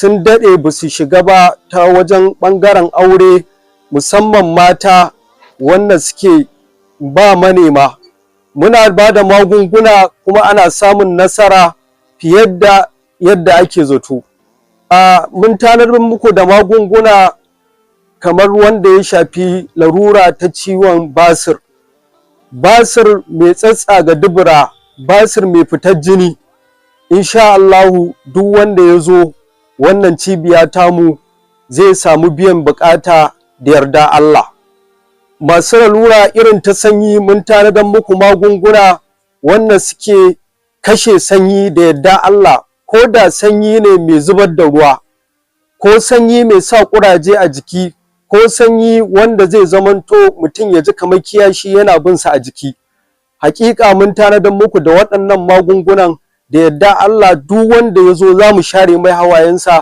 sun daɗe ba su shiga ba ta wajen ɓangaren aure, musamman mata wanda suke ba manema. Muna ba da magunguna kuma ana samun nasara fiye da yadda ake zato. Mun tanadar muku da magunguna kamar wanda ya shafi larura ta ciwon basir, basir mai tsatstsaga dubura, basir mai fitar jini. Insha Allahu, duk wanda ya zo wannan cibiya tamu zai samu biyan buƙata da yarda Allah. Masu lalura irin ta sanyi, mun tanadar muku magunguna wanda suke kashe sanyi da yarda Allah, ko da sanyi ne mai zubar da ruwa, ko sanyi mai sa ƙuraje a jiki, ko sanyi wanda zai zamanto mutum ya ji kamar kiyashi yana bin sa a jiki. Haƙiƙa mun tanadar muku da waɗannan magungunan da yarda Allah, duk wanda ya zo za mu share mai hawayensa.